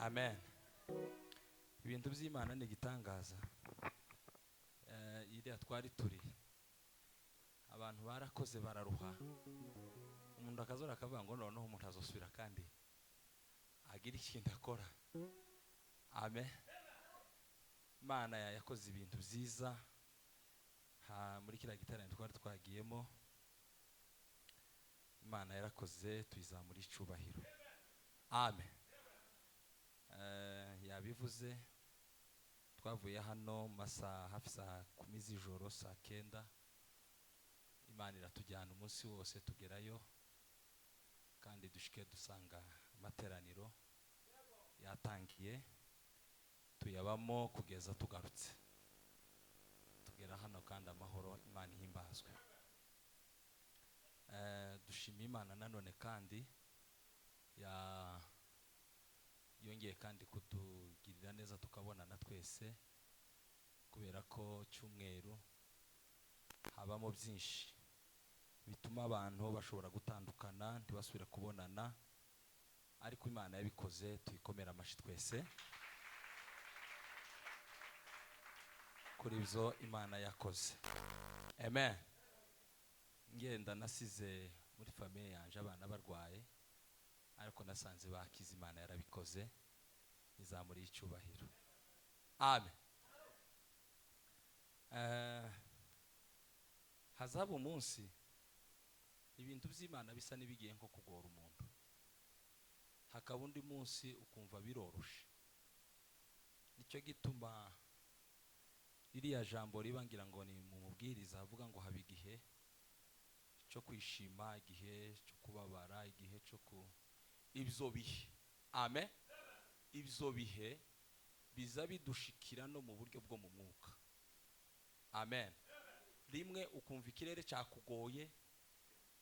Amen. Ibintu by'Imana ni igitangaza. Iriya twari turi abantu barakoze bararuha, umuntu akazora akavuga ngo noneho umuntu azosubira kandi agira ikintu akora. Amen. Imana yakoze ibintu byiza muri kiriya giterane twari twagiyemo. Imana yarakoze, tuyizamura icubahiro. Amen. Yabivuze, twavuye hano masaha hafi saa 10 z'ijoro, saa 9. Imana iratujyana umunsi wose tugerayo, kandi dushike dusanga amateraniro yatangiye, tuyabamo kugeza tugarutse tugera hano, kandi amahoro. Imana ihimbazwe. Dushima Imana nanone kandi ya yongeye kandi kutugirira neza tukabonana twese, kubera ko cyumweru habamo byinshi bituma abantu bashobora gutandukana ntibasubire kubonana, ariko Imana yabikoze, tuyikomera amashyi twese kuri ibyo Imana yakoze. Amen. Ngenda nasize muri famille yanje abana barwaye, ariko nasanze bakize. Imana yarabikoze, izamura icyubahiro. Amen. Hazaba umunsi ibintu by'Imana bisa n'ibigiye nko kugora umuntu, hakaba undi munsi ukumva biroroshe. Nicyo gituma ririya jambo riba ngira ngo ni mu mubwiriza avuga ngo haba igihe cyo kwishima, igihe cyo kubabara, igihe cyo ku ibyo bihe. Amen. Ibyo bihe biza bidushikira no mu buryo bwo mu mwuka. Amen. Rimwe ukumva ikirere cyakugoye,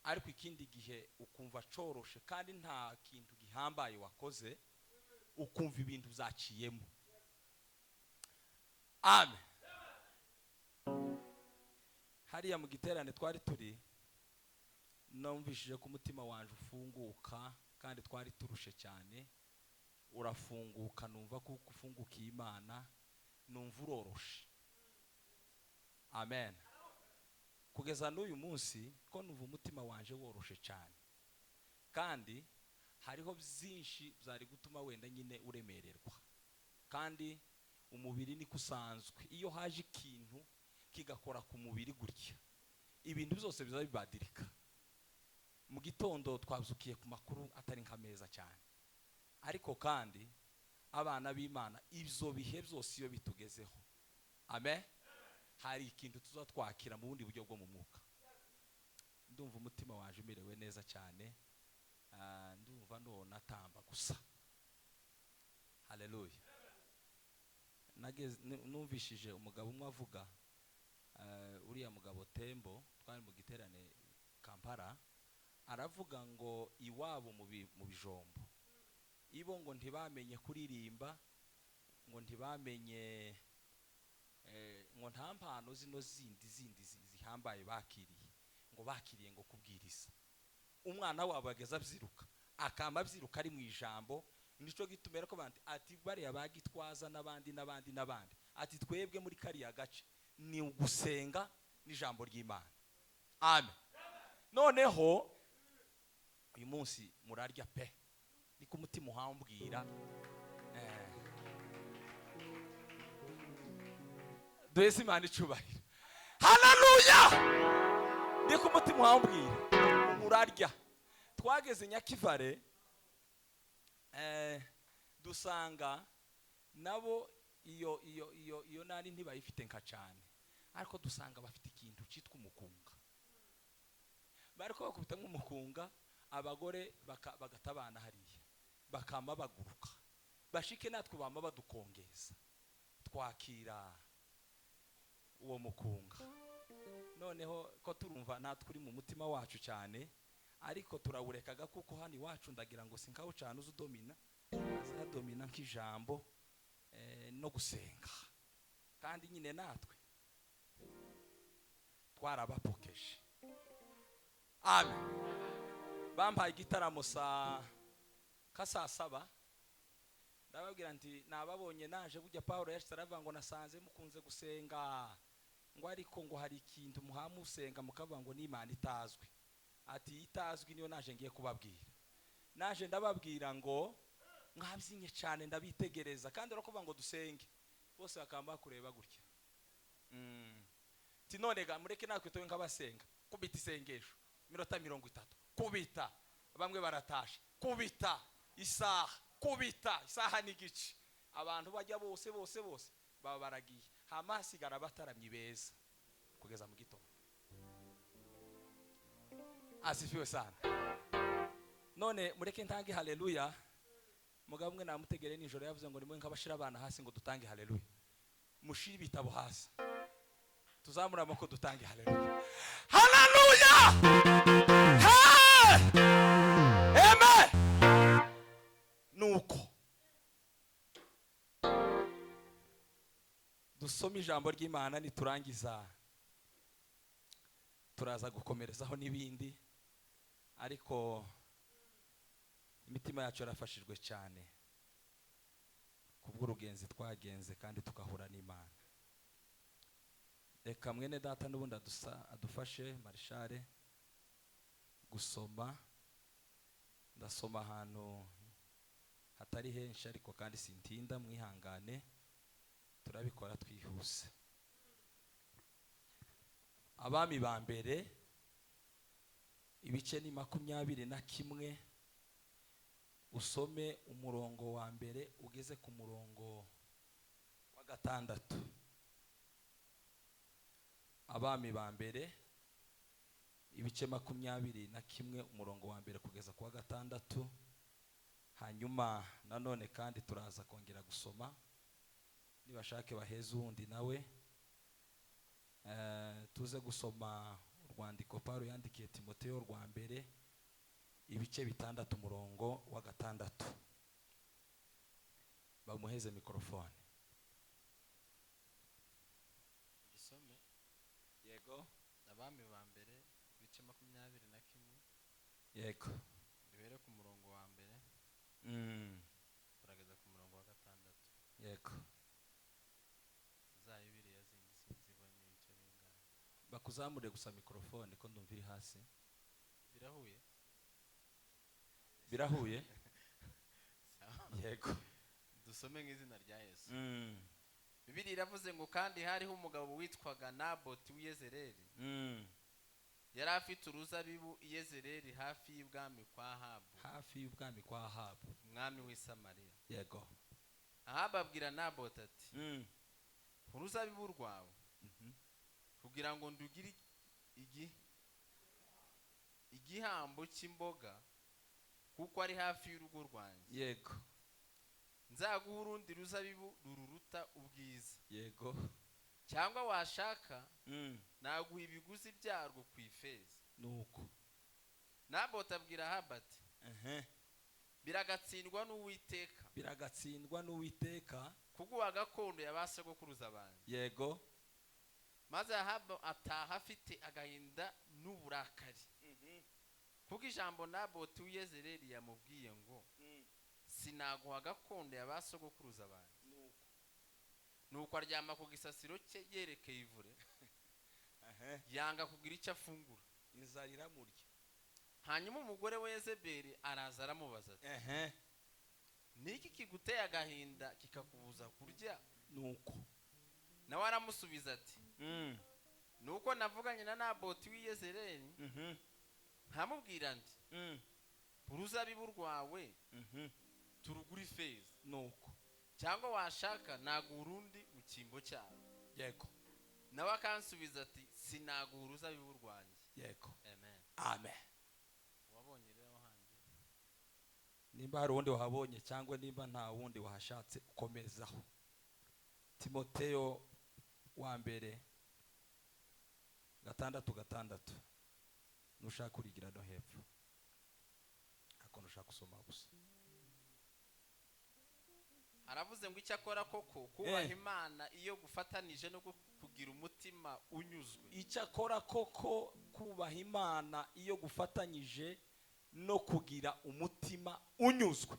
ariko ikindi gihe ukumva coroshe kandi nta kintu gihambaye wakoze, ukumva ibintu byaciyemo. Amen. Hariya mu giterane twari turi, numvishije ko umutima wanje ufunguka, kandi twari turushe cyane, urafunguka, numva ko ufungukiye Imana, numva uroroshe. Amen. Kugeza n'uyu munsi ko numva umutima wanje woroshe cyane, kandi hariho byinshi byari gutuma wenda nyine uremererwa, kandi umubiri niko usanzwe. Iyo haje ikintu kigakora ku mubiri gutya, ibintu byose biza bibadirika. Mu gitondo twabyukiye ku makuru atari nka meza cyane, ariko kandi abana b'Imana ibyo bihe byose iyo bitugezeho, amen, hari ikintu tuzatwakira mu bundi buryo bwo mu mwuka. Ndumva umutima waje umerewe neza cyane, ndumva none atamba gusa. Haleluya. Numvishije umugabo umwe avuga, uriya mugabo Tembo twari mu giterane Kampala, aravuga ngo iwabo mu bijombo ibo ngo ntibamenye kuririmba, ngo ntibamenye ngo nta mpano zino zindi zindi zihambaye bakiriye, ngo bakiriye ngo kubwiriza. Umwana wabo ageza abyiruka, akama abyiruka ari mu ijambo. Nico gitumera ko bandi ati bariya bagitwaza n'abandi n'abandi n'abandi, ati twebwe muri kariya gace ni ugusenga n'ijambo ry'Imana. Amen. Noneho uyu munsi murarya pe, niko umutima uhambwira. Duhese Imana icubahiro. Haleluya. Niko umutima uhambwira, murarya. Twageze Nyakivare, dusanga nabo iyo iyo iyo iyo nari ntibayifite nka cyane, ariko dusanga bafite ikintu cyitwa umukunga. Bariko bakubita nk'umukunga, abagore bagatabana hariya, bakama baguruka, bashike natwe bama badukongeza, twakira uwo mukunga. Noneho ko turumva natwe uri mu mutima wacu cyane, ariko turawurekaga kuko hano iwacu ndagira ngo sinkaho cyane uzudomina, azadomina nk'ijambo no gusenga. Kandi nyine natwe twarabapokeje. Amen. Bampaye igitaramo saa ka saa 7. Ndababwira nti nababonye naje. Burya Pawulo yashyize aravuga ngo nasanze mukunze gusenga, ngo ariko ngo hari ikintu muhamusenga mukavuga ngo n'Imana itazwi. Ati itazwi niyo naje ngiye kubabwira. Naje ndababwira ngo mwabyinnye cyane, ndabitegereza, kandi urakuvuga ngo dusenge, bose bakaba bakureba gutya. Ti none ga mureke natwe tube nk'abasenga. Kubita isengesho iminota 30, kubita bamwe baratasha, kubita isaha, kubita isaha n'igice, abantu bajya bose bose bose baba baragiye, hama hasigara abataramyi beza kugeza mu gitondo. Asifiwe sana. None mureke ntange haleluya. Mugabo umwe namutegere nijoro yavuze ngo nimwe nk'abashira abana hasi ngo dutange haleluya, mushire ibitabo hasi, tuzamure amaboko dutange haleluya, haleluya. Hey! Amen. Nuko dusome ijambo ry'Imana, niturangiza turaza gukomerezaho n'ibindi, ariko imitima yacu yarafashijwe cyane kubw'urugenzi twagenze kandi tugahura n'Imana. Reka mwene data n'ubundi adufashe marishare gusoma. Ndasoma ahantu hatari henshi ariko kandi sintinda, mwihangane turabikora twihuse. Abami ba mbere ibice ni 21, usome umurongo wa mbere ugeze ku murongo wa 6. Abami ba mbere ibice 21, umurongo wa mbere kugeza ku wa 6. Hanyuma nanone kandi turaza kongera gusoma, nibashake baheze uwundi nawe. Tuze gusoma urwandiko Paulo yandikiye Timoteyo rwa mbere ibice 6 umurongo wa 6. Bamuheze mikrofone. Dusome. Yego. Abami ba mbere ibice 21. Yego. Duhere ku murongo wa mbere. Turageza ku murongo wa 6. Yego. Za Bibiliya zindi sinzibonye ibice bingahe. Bakuzamure gusa mikrofone ko ndumva iri hasi. Birahuye? Birahuye? Sawa. Yego. Dusome nk'izina rya Yesu. Bibiliya iravuze ngo kandi hariho umugabo witwaga Naboti w'Iyezereli. Yari afite uruzabibu i Yezereli hafi y'ubwami kwa Ahabu. Hafi y'ubwami kwa Ahabu, umwami w'i Samariya. Yego. Ahabu abwira Naboti ati uruzabibu rwawe kugira ngo ndugire igihambo cy'imboga kuko ari hafi y'urugo rwanjye. Yego. Nzaguha urundi ruzabibu rururuta ubwiza. Yego. Cyangwa washaka naguha ibiguzi byarwo ku ifeza. Nuko Naboti abwira Ahabu ati biragatsindwa n'Uwiteka. Biragatsindwa n'Uwiteka kuguha gakondo ya ba sogokuruza banjye. Yego. Maze Ahabu ataha afite agahinda n'uburakari kuko ijambo Naboti w'Iyezereli yamubwiye ngo sinaguha gakondo ya ba sogokuruza banjye. Nuko aryama ku gisasiro cye yerekeye ivure, yanga kugira icyo afungura. Inzara iramurya. Hanyuma umugore we Yezebeli araza aramubaza ati niki kiguteye agahinda kikakubuza kurya? Nuko nawe aramusubiza ati nuko navuganye na Naboti w'Iyezereli nkamubwira nti uruzabibu rwawe turugura ifeza. Nuko cyangwa washaka naguha urundi mu cyimbo cyawe. Yego. Nawe akansubiza ati sinaguha uruzabibu rwanjye. Yego. Amen. Amen. Wabonye rero handi? Nimba hari uwundi wahabonye cyangwa nimba nta wundi wahashatse ukomezaho. Timoteyo wa mbere 6:6, nushaka urigira no hepfo ako nushaka gusoma gusa. Aravuze ngo icyakora koko kubaha Imana iyo gufatanije no kugira umutima unyuzwe. Icyakora koko kubaha Imana iyo gufatanyije no kugira umutima unyuzwe.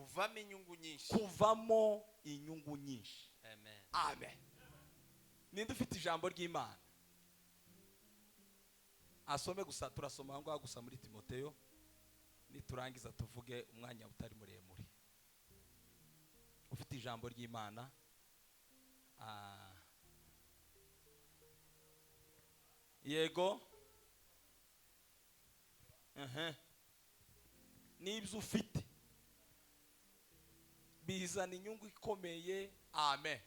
Kuvamo inyungu nyinshi. Kuvamo inyungu nyinshi. Amen. Amen. Ninde ufite ijambo ry'Imana? Asome gusa, turasoma aho ngaho gusa muri Timoteyo, niturangiza tuvuge umwanya utari muremure. Ufite ijambo ry'Imana, yego, n'ibyo ufite bizana inyungu ikomeye. Amen.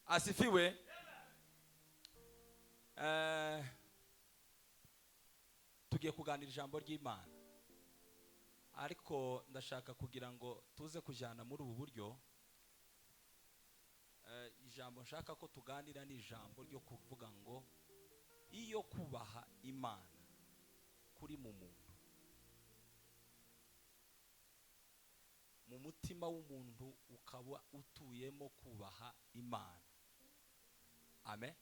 Asifiwe. Tugiye kuganira ijambo ry'Imana, ariko ndashaka kugira ngo tuze kujyana muri ubu buryo. Ijambo nshaka ko tuganira ni ijambo ryo kuvuga ngo iyo kubaha Imana kuri mu muntu, mu mutima w'umuntu ukaba utuyemo kubaha Imana. Amen.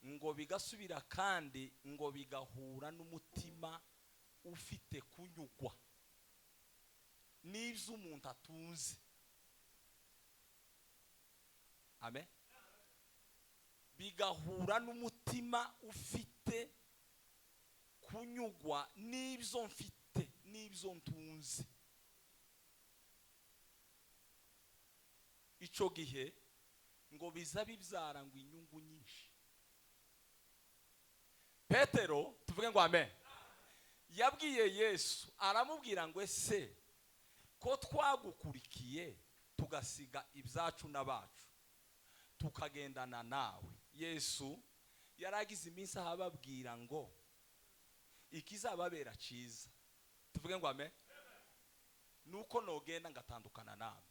Ngo bigasubira kandi ngo bigahura n'umutima ufite kunyugwa n'ibyo umuntu atunze. Amen. Bigahura n'umutima ufite kunyugwa n'ibyo mfite n'ibyo ntunze. Ico gihe ngo biza bibyara ngo inyungu nyinshi. Petero, tuvuge ngo amen, yabwiye Yesu aramubwira ngo ese ko twagukurikiye tugasiga ibyacu n'abacu tukagendana nawe. Yesu yaragize iminsi ahababwira ngo ikizababera cyiza, tuvuge ngo amen, nuko nogenda ngatandukana nawe.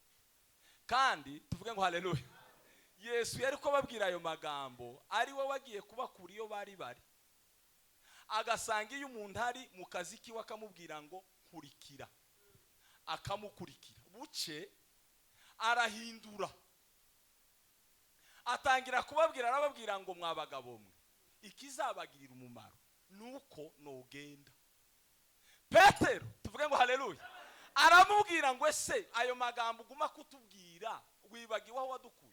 Kandi tuvuge ngo haleluya. Yesu yari ko babwira ayo magambo ari we wagiye kubakura iyo bari bari, agasanga iyo umuntu ari mu kazi kiwe akamubwira ngo nkurikira, akamukurikira. Buce arahindura, atangira kubabwira, arababwira ngo mwabagabo mwe, ikizabagirira umumaro nuko nogenda. Petero, tuvuge ngo haleluya, aramubwira ngo ese ayo magambo uguma kutubwira wibagiwe aho wadukuye?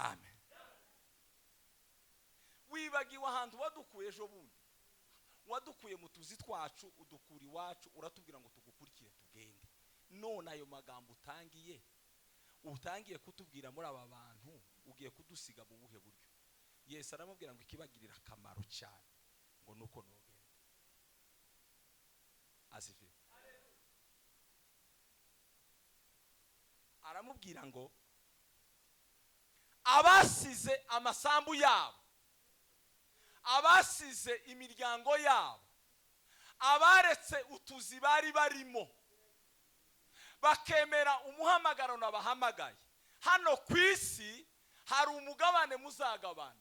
Amen. Wibagiwe ahantu wadukuye ejo bundi, wadukuye mu tuzi twacu, udukura iwacu, uratubwira ngo tugukurikire tugende. None ayo magambo utangiye kutubwira muri aba bantu, ugiye kudusiga mu buhe buryo? Yesu aramubwira ngo ikibagirira akamaro cyane ngo nuko nogenda. Asifiwe. Aramubwira ngo abasize amasambu yabo, abasize imiryango yabo, abaretse utuzi bari barimo, bakemera umuhamagaro nabahamagaye, hano ku isi hari umugabane muzagabana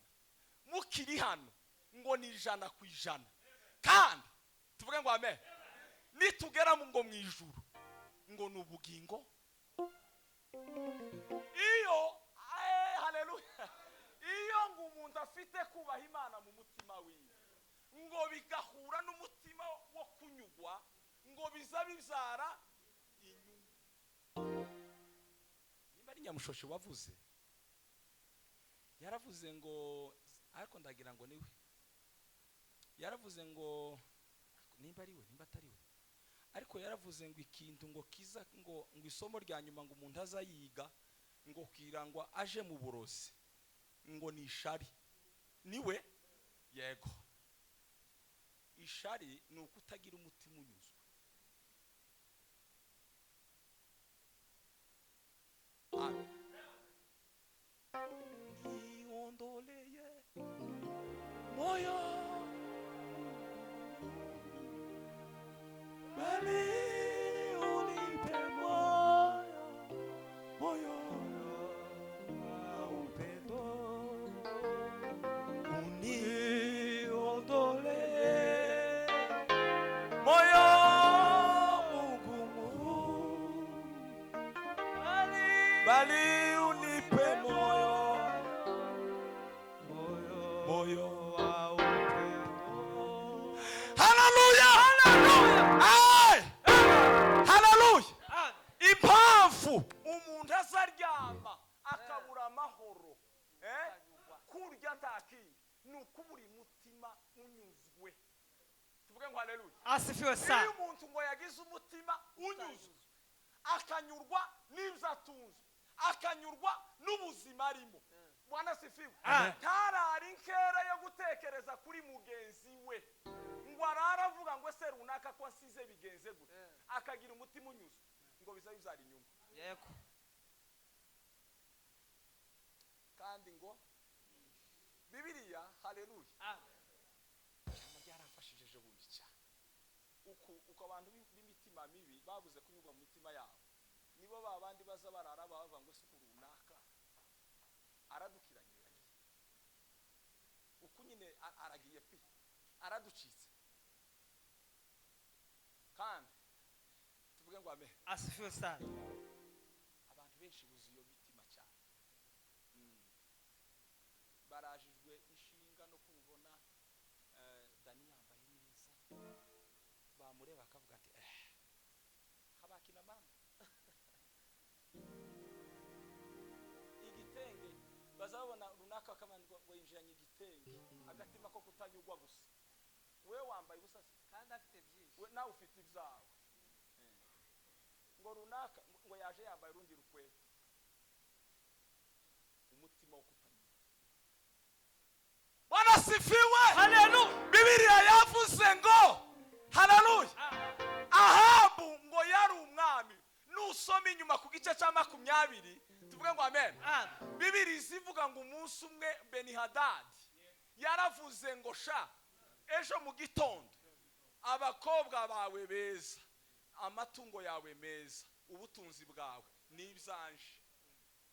mukiri hano ngo ni 100%. Kandi tuvuge ngo amen, nitugera ngo mu ijuru ngo ni ubugingo. Iyo haleluya, iyo ngo umuntu afite kubaha Imana mu mutima wiwe, ngo bigahura n'umutima wo kunyugwa, ngo biza bibyara inyungu. Nimba ari Nyamushoshe wavuze, yaravuze ngo, ariko ndagira ngo niwe yaravuze ngo, nimba ari we nimba atari we, ariko yaravuze ngo ikintu ngo kiza ngo isomo rya nyuma ngo umuntu azayiga ngo kirangwa aje mu burozi ngo ni ishari. Niwe? Yego. Ishari ni ukutagira umutima unyuzwe. Amen. Niondoleye moyo bali unipe moyo moyo upendo uniondoleye moyo. umutima unyuzwe. Tuvuge ngo haleluya. Asifiwe sana. Iyo umuntu ngo yagize umutima unyuzwe, akanyurwa n'ibyo atunze, akanyurwa n'ubuzima arimo. Bwana asifiwe. Ntarara inkera yo gutekereza kuri mugenzi we ngo arara avuga ngo se runaka ko asize bigenze gute, akagira umutima unyuzwe ngo biza bibyara inyungu. Yego. Kandi ngo Bibiliya, haleluya, ijambo ryaramfashije ejo bundi cyane. Uko abantu b'imitima mibi babuze kunyurwa mu mitima yabo, nibo ba bandi baza barara bavuga ngo se runaka aradukiranye yagiye, uku nyine aragiye pi araducitse. Kandi tuvuge ngo amen. Asifiwe sana. Abantu benshi buzuye iyo mitima cyane. Barajijwe ishinga no kumubona Dani yambaye neza, bamureba akavuga ati habakina mama igitenge. Bazabona runaka akamandwa ngo yinjiranye igitenge, agatima ko kutanyurwa gusa. We wambaye ubusa se kandi afite byinshi, we nawe ufite ibyawe. Ngo runaka ngo yaje yambaye urundi rukweto. Umutima wo kutanyurwa. Bwana asifiwe. Haleluya. Bibiliya yavuze ngo haleluya, Ahabu ngo yari umwami. Nusoma inyuma ku gice cya 20, tuvuge ngo amen. Bibiliya izivuga ngo umunsi umwe Benihadadi yaravuze ngo sha ejo mu gitondo abakobwa bawe beza, amatungo yawe meza, ubutunzi bwawe n'ibyanje.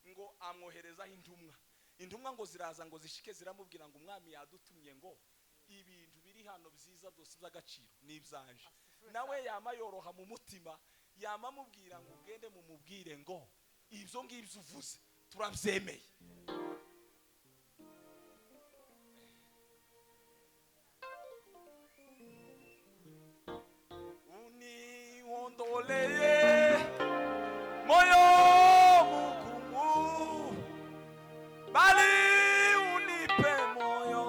Ngo amwoherezaho intumwa. Intumwa ngo ziraza ngo zishike ziramubwira ngo umwami yadutumye ngo ibintu biri hano byiza byose by'agaciro n'ibyanje. Nawe yama yoroha mu mutima, yama amubwira ngo ugende mumubwire ngo ibyo ngibyo uvuze turabyemeye. Uniondolee moyo mgumu, bali unipe moyo,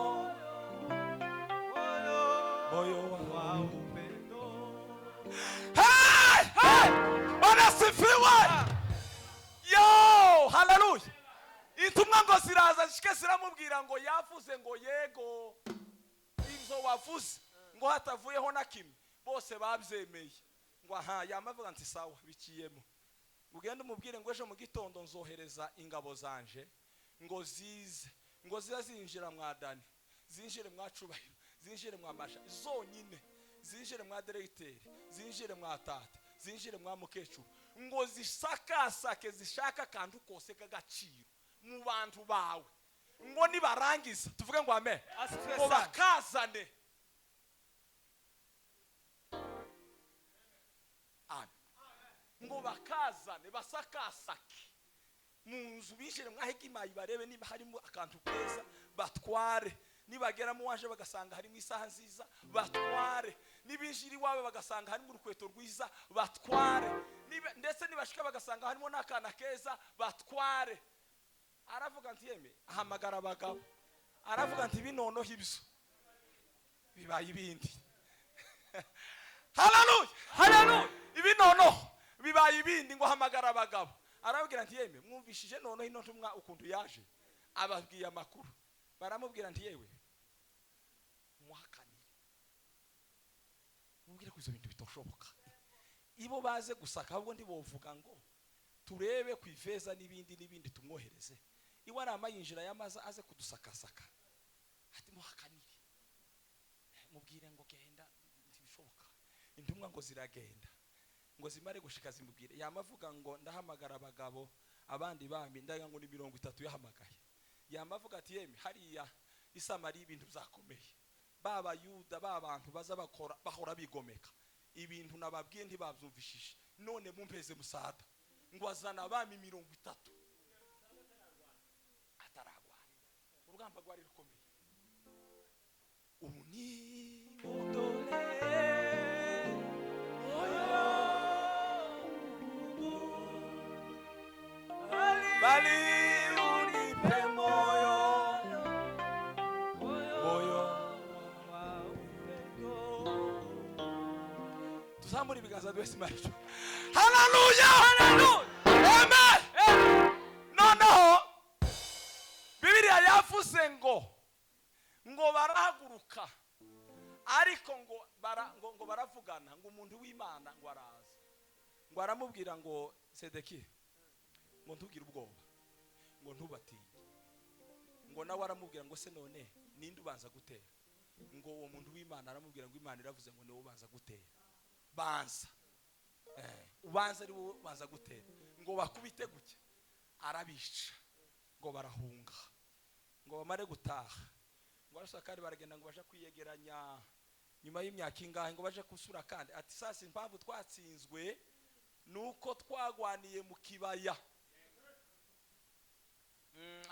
moyo wa upendo. Hey, hey! Bwana asifiwe. Yo, haleluya. Intumwa ngo ziraza zishike ziramubwira ngo yavuze ngo yego ibyo wavuze ngo hatavuyeho na kimwe, bose babyemeye. Ngo aha yamavuga nti sawa bikiyemo, ugende umubwire ngo ejo mu gitondo nzohereza ingabo zanje ngo zize, ngo ziza zinjira mwa Dani, zinjire mwa Cubahiro, zinjire mwa Masha zonyine, zinjire mwa Diregiteri, zinjire mwa Tata, zinjire mwa mukecuru, ngo zisakasake zishaka akantu kose k'agaciro mu bantu bawe, ngo nibarangiza tuvuge ngo amen, ngo bakazane. Amen. Ngo bakazane basakasake mu nzu, binjire mwahegimayi barebe niba harimo akantu keza batware, nibagera mu waje bagasanga harimo isaha nziza batware, nibinjira iwawe bagasanga harimo urukweto rwiza batware, ndetse nibashika bagasanga harimo n'akana keza batware. Aravuga nti yeme, ahamagara abagabo, aravuga nti binonoho ibyo bibaye ibindi. Haleluya, haleluya. Ibinonoho bibaye ibindi. Ngo ahamagara abagabo, arababwira nti yeme mwumvishije noneho ino ntumwa ukuntu yaje, ababwiye amakuru. Baramubwira nti yewe muhakanire, mubwire ko izo bintu bitoshoboka. Ibo baze gusaka ahubwo ndibovuga ngo turebe ku ifeza n'ibindi n'ibindi tumwohereze. Iwe arama yinjira yamaza aze kudusakasaka. Ati muhakanire, mubwire ngo genda ntibishoboka. Intumwa ngo ziragenda ngo zimare gushika zimubwire, yamavuga ngo ndahamagara abagabo abandi bami, ndaga ngo ni 30 yahamagaye. Yamavuga ati yeme hariya isamari ibintu byakomeye, baba Yuda babantu baza bakora bahora bigomeka, ibintu nababwiye ntibabyumvishije, none mumpeze musada. Ngo azana abami 30 ataragwana. Urugamba rwari rukomeye. Uniondolee moyo bali unipe moyo, moyo. Tuzamure ibiganza twese macho. Haleluya, haleluya, amen. Noneho Bibiliya yavuze ngo barahaguruka, ariko ngo baravugana, ngo umuntu w'Imana ngo araza, ngo aramubwira ngo Sedekiya, ngo ntugire ubwoba, ngo ntubatinye. Ngo nawe aramubwira ngo se none ninde ubanza gutera? Ngo uwo muntu w'Imana aramubwira ngo Imana iravuze ngo niwe ubanza gutera, banza ubanza ari wowe ubanza gutera. Ngo bakubite gutya, arabica, ngo barahunga, ngo bamare gutaha, ngo barasa kandi baragenda, ngo baje kwiyegeranya nyuma y'imyaka ingahe, ngo baje kusura kandi ati sasa impamvu twatsinzwe nuko twagwaniye mu kibaya.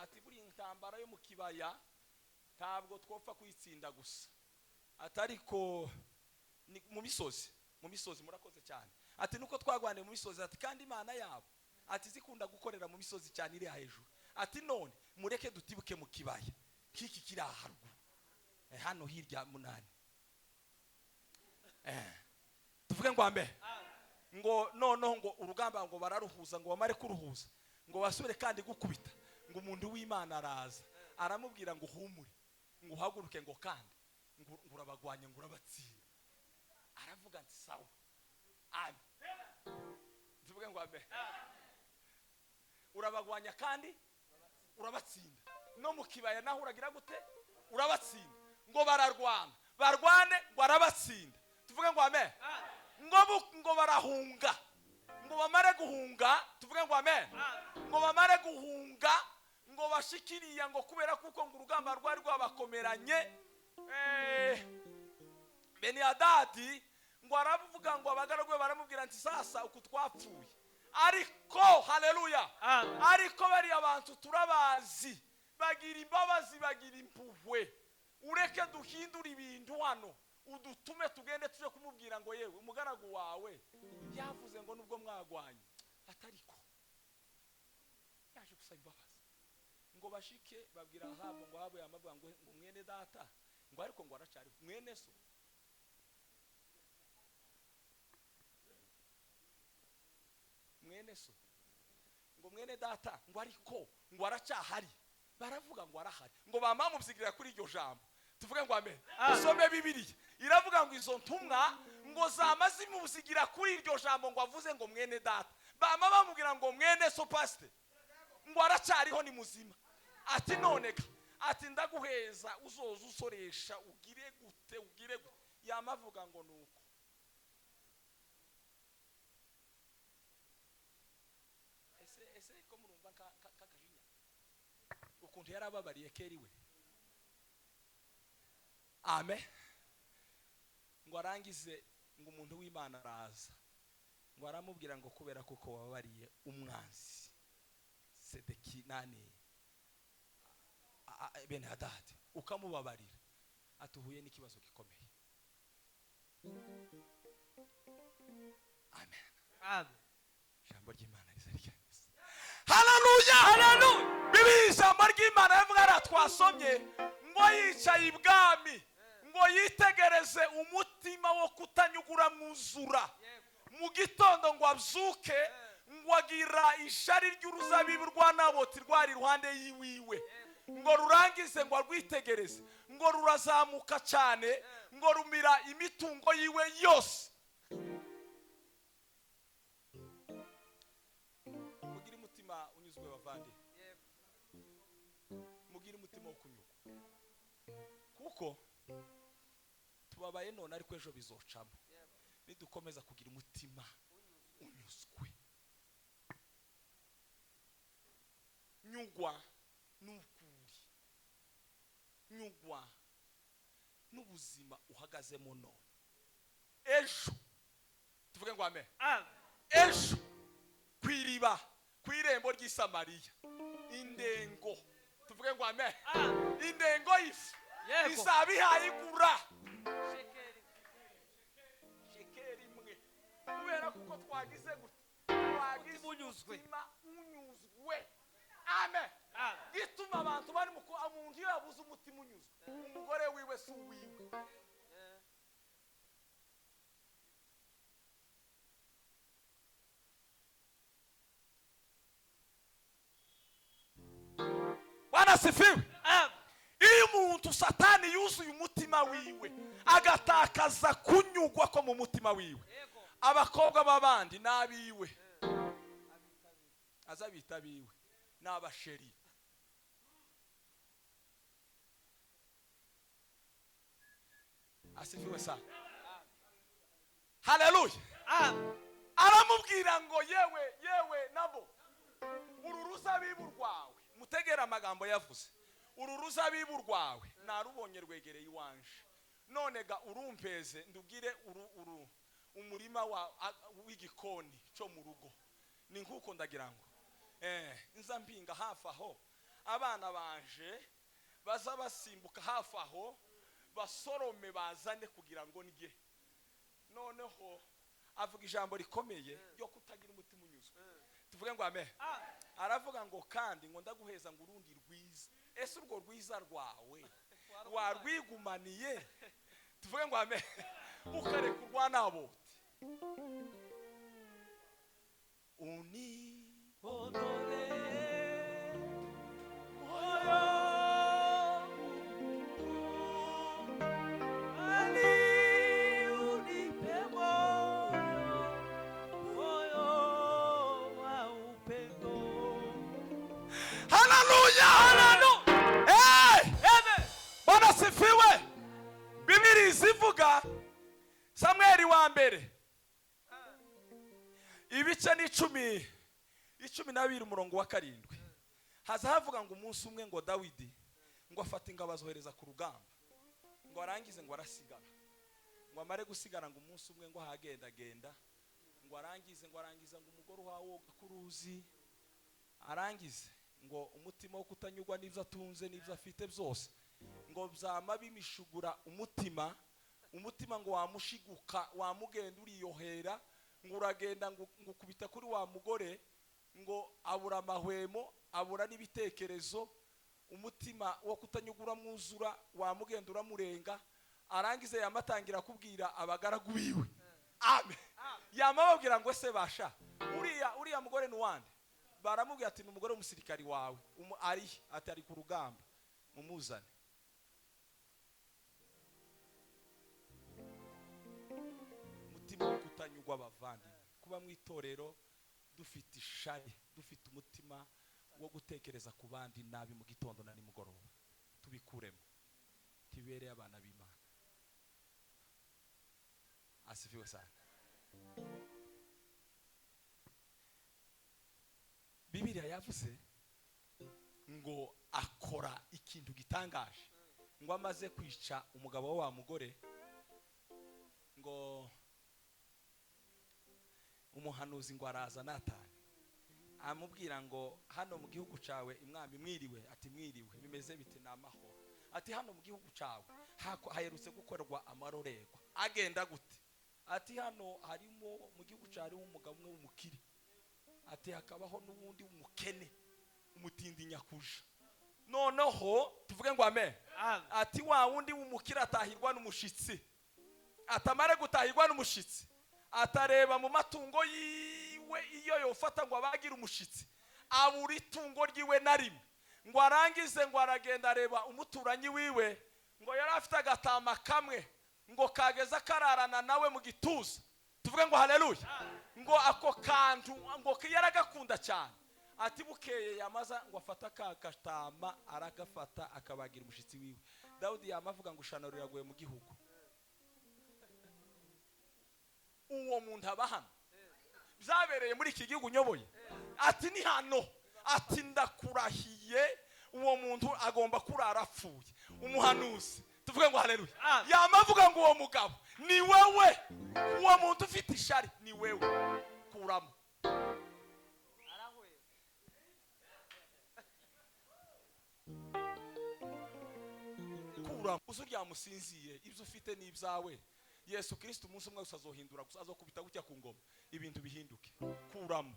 Ati buri intambara yo mu kibaya ntabwo twopfa kuyitsinda gusa, ati ariko ni mu misozi, mu misozi murakoze cyane. Ati nuko twagwaniye mu misozi, ati kandi Imana yabo ati zikunda gukorera mu misozi cyane iri hejuru. Ati none mureke dutibuke mu kibaya kiki kiri haruguru, hano hirya munani. Tuvuge ngo ambe. Ngo noneho ngo urugamba ngo bararuhuza, ngo bamare kuruhuza, ngo basubire kandi gukubita, ngo umuntu w'Imana araza aramubwira ngo humure, ngo uhaguruke, ngo kandi ngo urabagwanye, ngo urabatsinda. Aravuga ati sawa, amen. Tuvuge ngo amen. Urabagwanya kandi urabatsinda, no mu kibaya naho uragira gute? Urabatsinda. Ngo bararwana, barwane, ngo arabatsinda. Tuvuge ngo amen. Ngo barahunga, ngo bamare guhunga. Tuvuge ngo amen. Ngo bamare guhunga, ngo bashikiriya, ngo kubera kuko ngo urugamba rwari rwabakomeranye. Beni-Hadadi ngo aravuga ngo abagaragu be baramubwira nti sasa uku twapfuye, ariko haleluya, ariko bari abantu turabazi, bagira imbabazi, bagira impuhwe, ureke duhindura ibintu hano, udutume tugende tuje kumubwira ngo yewe umugaragu wawe yavuze ngo nubwo mwagwanye atariko yaje gusaba imbabazi. Ngo bashike babwira Ahabu, ngo Ahabu yamavuga ngo mwene data, ngo ariko ngo aracari mwene so. Mwene so, ngo mwene data, ngo ariko ngo aracahari. Baravuga ngo arahari, ngo bamamubyigira kuri iryo jambo. Tuvuge ngo amen. Usome Bibiliya iravuga ngo izo ntumwa ngo zamaze imuzigira kuri iryo jambo, ngo avuze ngo mwene data, bama bamubwira ngo mwene so pastor, ngo aracariho ni muzima. Ati noneka, ati ndaguheza uzoza usoresha, ugire gute, ugire gute. Yamavuga ngo nuko ese ko murumva kakajinya ukuntu yarababariye keri we. Amen. Ngo arangize, ngo umuntu w'Imana araza, ngo aramubwira ngo kubera kuko wababariye umwanzi Sedeki nani Beni-Hadadi ukamubabarira, atuhuye n'ikibazo gikomeye. Amen. Amen. Ijambo ry'Imana rizaryanise. Haleluya, haleluya. Bibiliya ijambo ry'Imana yavuga ara twasomye ngo yicaye ibwami, ngo yitegereze umutima wo kutanyugura mwuzura. Mu gitondo ngo abyuke, ngo agira ishari ry'uruzabibu rwa Naboti rwari iruhande yiwiwe, ngo rurangize ngo arwitegereze, ngo rurazamuka cyane, ngo rumira imitungo yiwe yose. Mugire umutima unyuzwe bavandi, mugire umutima wo kunyugwa, kuko tubabaye none ariko ejo bizocamo, nidukomeza kugira umutima unyuzwe. Nyugwa n'ukuri, nyugwa n'ubuzima uhagazemo none. Ejo tuvuge ngo amen. Ejo kwiriba kwirembo ry'Isamariya indengo, tuvuge ngo amen, indengo y'ifu izaba igura shekeri imwe, kubera kuko twagize gute, twagize umutima unyuzwe. Amen. Gituma abantu bari mu umuntu iyo yabuze umutima unyuzwe, umugore wiwe si uwiwe. Bwana asifiwe. Iyo umuntu Satani yuzuye umutima wiwe, agatakaza kunyugwa ko mu mutima wiwe, abakobwa b'abandi n'abiwe azabita abiwe n'abasheri. Asifiwe sana. Haleluya. Aramubwira ngo yewe yewe nabo, uru ruzabibu rwawe, mutegera amagambo yavuze, uru ruzabibu rwawe narubonye rwegereye iwanje, none ga urumpeze ndugire uru umurima w'igikoni cyo mu rugo, ni nkuko ndagira ngo nza mpinga hafi aho, abana banje baza basimbuka hafi aho, basorome bazane kugira ngo ndye. Noneho avuga ijambo rikomeye ryo kutagira umutima unyuzwe. Tuvuge ngo amen. Aravuga ngo kandi ngo ndaguheza ngo urundi rwiza. Ese urwo rwiza rwawe warwigumaniye? Tuvuge ngo amen. Ukareka urwa Naboti. Uni Odore moyo ali unipe moyo, moyo wa upendo. Haleluya. Haleluya. Hey! Amen. Bwana asifiwe. Bibiri zivuga Samweli wa mbere ibice ni 12 umurongo wa 7, haza havuga ngo umunsi umwe ngo Dawidi ngo afate ingabo azohereza ku rugamba, ngo arangize ngo arasigara, ngo amare gusigara ngo umunsi umwe ngo ahagenda genda, ngo arangize ngo arangiza ngo umugore uhawoga ku ruzi, arangize ngo umutima wo kutanyurwa n'ibyo atunze n'ibyo afite byose ngo byama bimishugura umutima, umutima ngo wamushiguka wamugenda uriyohera, ngo uragenda ngo ukubita kuri wa mugore, ngo abura amahwemo, abura n'ibitekerezo, umutima wo kutanyugura mwuzura wamugenda uramurenga, arangize yamatangira kubwira abagaragu biwe. Amen. Yamababwira ngo se basha, uriya mugore ni wande? Baramubwira ati ni umugore w'umusirikari wawe, ari ati ari ku rugamba, mumuzane. Umutima wo kutanyugwa abavandimwe, kuba mu itorero dufite ishari, dufite umutima wo gutekereza ku bandi nabi mu gitondo na nimugoroba, tubikuremo, tibereye abana b'Imana. Asifiwe sana. Bibiliya yavuze ngo akora ikintu gitangaje, ngo amaze kwica umugabo wa mugore, ngo umuhanuzi ngo araza Natani amubwira ngo hano mu gihugu cawe imwami mwiriwe, ati mwiriwe bimeze bite? Ni amahoro. Ati hano mu gihugu cawe haherutse gukorwa amarorerwa agenda gute? Ati hano harimo mu gihugu cawe hariho umugabo umwe w'umukire, ati hakabaho n'uwundi w'umukene umutindi nyakuja. Noneho tuvuge ngo amen. Ati wa wundi w'umukire atahirwa n'umushitsi, atamare gutahirwa n'umushitsi, atareba mu matungo yiwe iyo yofata ngo abagira umushitsi, abura itungo ryiwe na rimwe, ngo arangize ngo aragenda areba umuturanyi wiwe, ngo yari afite agatama kamwe ngo kageza kararana nawe mu gituza. Tuvuge ngo haleluya. Ngo ako kantu ngo yaragakunda cyane, ati bukeye yamaza ngo afata ka gatama aragafata akabagira umushitsi wiwe. Dawudi yamavuga ngo ishano riraguye mu gihugu. Uwo muntu aba hano, byabereye muri iki gihugu nyoboye, ati ni hano, ati ndakurahiye uwo muntu agomba kurara apfuye. Umuhanuzi tuvuge ngo haleluya, yamavuga ngo uwo mugabo ni wewe, uwo muntu ufite ishari ni wewe, kuramo. Kuramo uzurya musinziye, ibyo ufite ni ibyawe. Yesu Kristo umunsi umwe gusa azohindura, gusa azokubita gutya ku ngoma ibintu bihinduke. Kuramo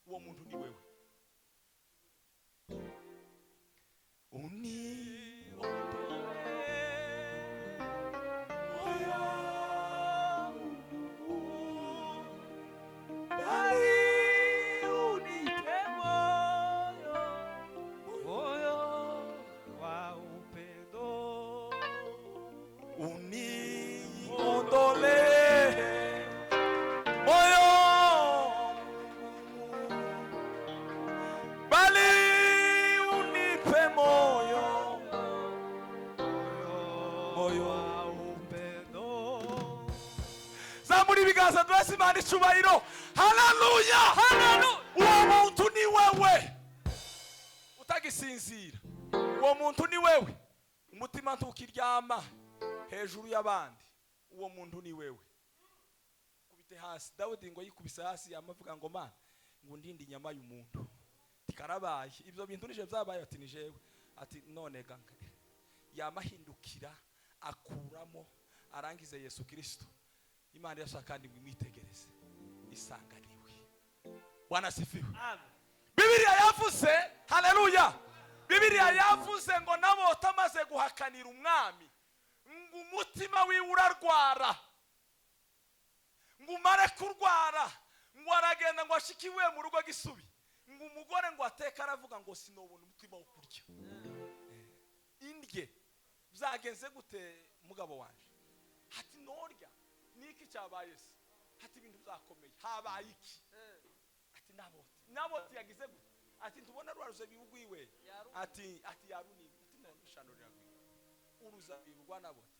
uwo muntu ni wewe. Uni bali unipe moyo, moyo Uniondolee moyo bali unipe moyo moyo wa upendo. Zamura ibiganza duhese Imana icubahiro. Haleluya! Uwo muntu ni wewe utagisinzira, uwo muntu ni wewe umutima ntukiryama hejuru y'abandi, uwo muntu ni wewe. Kubite hasi. Dawudi ngo yikubise hasi, yamavuga ngo: "Mana, ngo ndinde inyama y'umuntu." Tikarabaye ibyo bintu nije byabaye. Ati: "Ni jewe." Ati: "None ga." Yamahindukira akuramo, arangize. Yesu Kristo, Imana irashaka kandi ngo imwitegereze, isanganiwe. Bwana asifiwe. Amen. Bibiliya yavuze, haleluya, Bibiliya yavuze ngo Nabota amaze guhakanira umwami, ngo umutima wiwe urarwara, ngo umare kurwara, ngo aragenda, ngo ashike iwe mu rugo gisubi, ngo umugore ngo ateke, aravuga ngo: "Sinobona umutima wo kurya indye. Byagenze gute, mugabo wanje?" Ati: "Norya niki? Cyabaye se?" Ati: "Ibintu byakomeye. Habaye iki?" Ati: "Naboti, Naboti yagize gute?" Ati: "Ntubona rwa ruzabibu rwiwe?" Ati: "Yarunini." Ati: "None ishano riragwira uruzabibu rwa Naboti."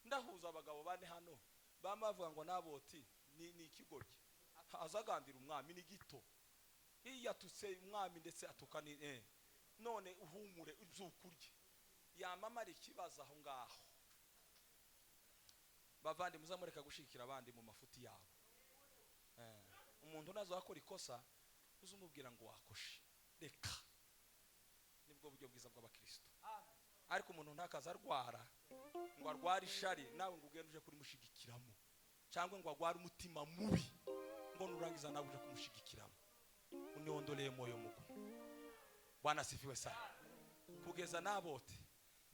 Ndahuza abagabo bane hano bama bavuga ngo Naboti ni ikigoryi, azagandira umwami, ni gito, iyo yatutse umwami ndetse atuka ni none uhumure ubyukurye yamamara ikibazo aho ngaho. Bavandi, muzamureka gushikira abandi mu mafuti yabo. Umuntu nazo akora ikosa, uzumubwira ngo wakoshe, reka, nibwo buryo bwiza bw'abakristo. Ariko umuntu ntakaza arwara, ngo arware ishari, nawe ngo ugende uje kurimushigikiramo, cyangwa ngo arware umutima mubi, ngo nurangiza nawe uje kumushigikiramo. Uniondolee moyo mugumu. Bwana asifiwe sana. Kugeza Nabote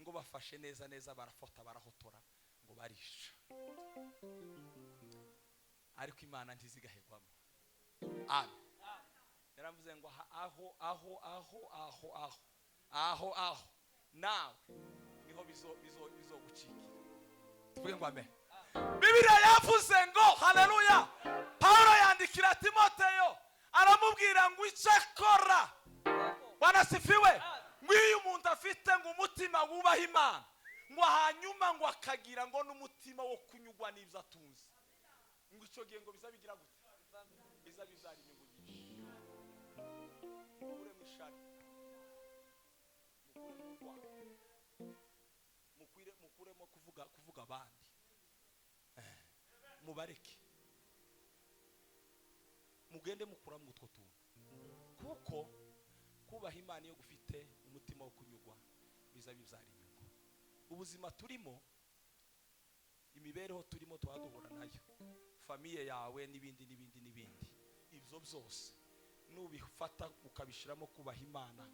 ngo bafashe neza neza, barafota, barahotora, ngo barisha, ariko Imana ntizigahegwamo. Amen. Yaravuze ngo aho aho aho aho aho aho aho nawe niho bizo bizo bizogucikira. Tuvuge ngo amen. Bibiliya yavuze ngo, haleluya, Paulo yandikira Timoteyo, aramubwira ngo icyo akora, Bwana sifiwe, ngo iyo umuntu afite ngo umutima wubaha Imana, ngo hanyuma ngo akagira ngo n'umutima wo kunyugwa n'ibyo atunze, ngo icyo gihe ngo biza bigira gute? Biza bibyara inyungu nyinshi. Mukuremo ishari, mukuremo urwango, mukuremo kuvuga abandi. Mubareke, mugende mukuramo utwo tuntu, kuko kubaha Imana iyo gufite umutima wo kunyugwa biza bibyara inyungu. Ubuzima turimo, imibereho turimo, tuba duhura nayo, famille yawe n'ibindi n'ibindi n'ibindi, ibyo byose nubifata ukabishyiramo kubaha Imana,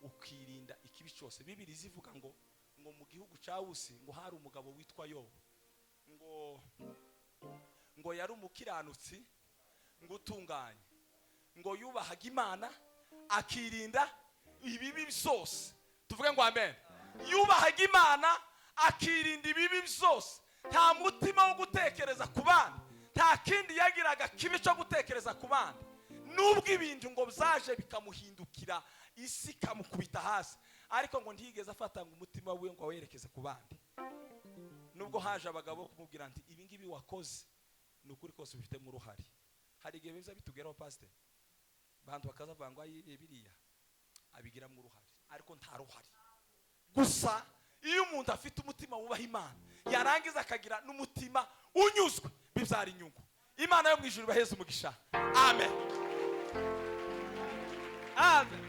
ukirinda ikibi cyose. Bibiri zivuga ngo mu gihugu cya Wusi ngo hari umugabo witwa Yobu, ngo yari umukiranutsi, ngo utunganye, ngo yubahaga Imana, akirinda ibibi byose. Tuvuge ngo amen. Yubahaga Imana, akirinda ibibi byose, nta mutima wo gutekereza ku bandi, nta kindi yagiraga kibi cyo gutekereza ku bandi. Nubwo ibintu ngo byaje bikamuhindukira, isi ikamukubita hasi, ariko ngo ntiyigeze afata ngo umutima we ngo awerekeze ku bandi, nubwo haje abagabo kumubwira nti: "Ibi ngibi wakoze ni ukuri kose ubifitemo uruhare." Hari igihe biza bitugeraho, pasiteri, abantu bakaza bavuga ngo ayi biriya abigiramo uruhare, ariko nta ruhare. Gusa iyo umuntu afite umutima wubaha Imana, yarangiza akagira n'umutima unyuzwe, bibyara inyungu. Imana yo mu ijuru ibaheze umugisha. Amen. Amen.